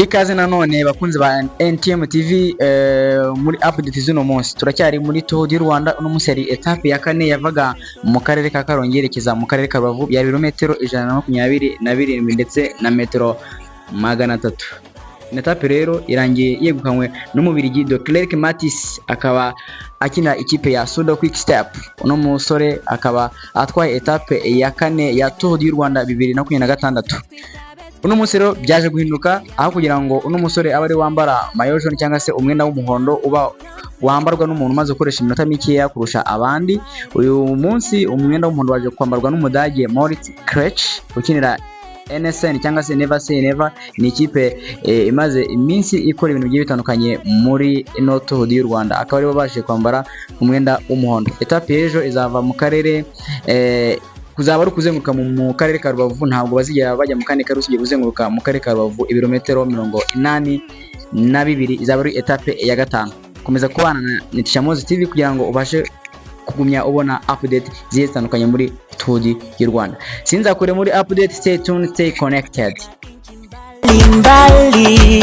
Ikaze nanone bakunzi ba NTM TV muri update z'uno munsi. Turacyari muri Tour du Rwanda. Uno munsi yari etape ya kane yavaga mu karere ka Karongi yerekeza mu karere ka Rubavu. Byari ibirometero 127 ndetse na metero 300. Etape rero irangiye yegukanywe n'Umubirigi De Clerc Mathis, akaba akina ikipe ya Soudal Quick Step. Uno musore akaba atwaye etape ya kane ya Tour du Rwanda 2026. Uno munsi rero byaje guhinduka, aho kugira ngo uno musore abe ari wambara maillot jaune cyangwa se umwenda w'umuhondo uba wambarwa n'umuntu umaze gukoresha iminota mikeya kurusha abandi, uyu munsi umwenda w'umuhondo waje kwambarwa n'Umudage Moritz Kretsch ukinira NSN cyangwa se Never Say Never. Ni ikipe imaze iminsi ikora ibintu bigiye bitandukanye muri ino Tour du Rwanda, akaba aribo baje kwambara umwenda w'umuhondo. Etape y'ejo izava mu karere kuzaba ari ukuzenguruka mu karere ka Rubavu. Ntabwo bazigera bajya mu kandi karere usibye kuzenguruka mu karere ka Rubavu ibirometero 82. Izaba ari etape ya gatanu. Komeza kubana na Nitishamozi TV kugira ngo ubashe kugumya ubona update zigiye zitandukanye muri Tour du Rwanda. Sinzakure muri update. Stay tuned, stay connected. Mbali.